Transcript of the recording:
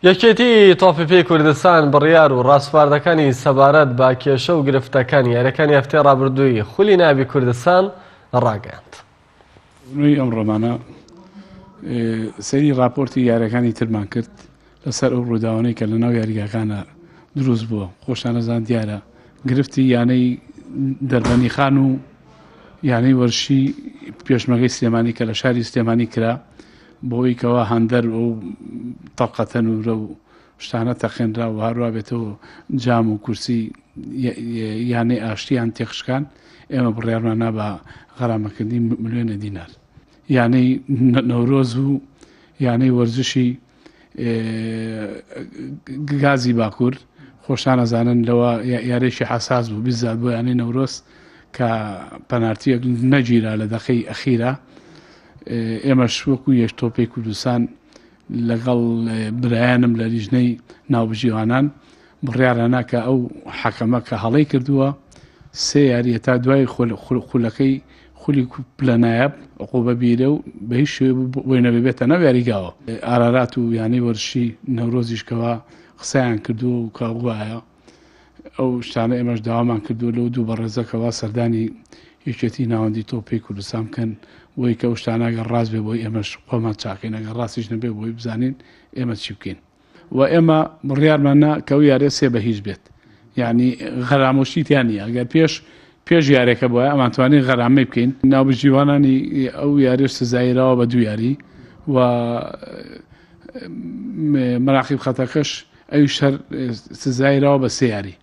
یەکێتی تۆپی پێی کوردستان بڕیار و ڕاسپاردەکانی سەبارەت بە کێشە و گرفتەکانی یاریەکانی هەفتەی ڕابردووی خولی ناوی کوردستان ڕاگەیاند. نوێی ئەمڕۆمانە سەیری ڕاپۆرتی یاریەکانی ترمان کرد لەسەر ئەو ڕووداوانەی کە لەناو یاریگاکانە دروست بووە. خۆشتان ئەزان دیارە گرفتی یانەی دەربەندیخان و یانەی وەرشی پێشمەگەی سلێمانی کە لە شاری سلێمانی کرا بۆی کەوا هەندەر و تەقە تەنورە و شتانە تەقێنرا و هەروە بێتەوە جام و کورسی یانەی ئاشتیان تێخشکان ئێمە بڕیارمان نا بە غەرامەکردنی ملیۆنە دینار یانەی نەورۆز و یانەی وەرزشی گازی باکوور خۆشتان ئەزانن لەوە یارێکی حساس بوو بیزات بۆ یانەی نەورۆز کە پەنارتیەک نەگیرا لە دەقەی ئەخیرا ئێمەش وەکو یەک تۆپی کوردستان لەگەڵ برایانم لە لیژنەی ناوبژیوانان بڕیارانە کە ئەو حەکەمە کە هەڵەی کردووە سێ یاریە تا دوای خولەکەی خولی پلە نایاب عقوبە بیرە و بە هیچ شێوەیەک بۆی نەبێ بێتە ناو یاریگاوە. ئارارات و یانەی وەرزشی نەورۆزیش کەوا قسەیان کردووە و کە گوایە ئەو شتانە ئێمەش داوامان کردووە لەو دوو بەڕێزە کەوا سەردانی یەکێتی ناوەندی تۆپی کوردستان بکەن بۆی کە ئەو شتانە ئەگەر ڕاست بێ بۆی ئێمەش خۆمان چاکەین ئەگەر ڕاستیش نەبێ بۆی بزانین ئێمە چی بکەین. و ئێمە بڕیارمان نا کە ئەو یاریە سێ بە هیچ بێت یعنی غەرامۆشی تیا نییە ئەگەر پێش پێش یارێکە بۆیە ئەمانتوانی غەرامەی بکەین ناوبژیوانانی ئەو یاریش سزایراوە بە دوو یاری و مراقیب خەتەکەش ئەویش هەر سزایراوە بە سێ یاری.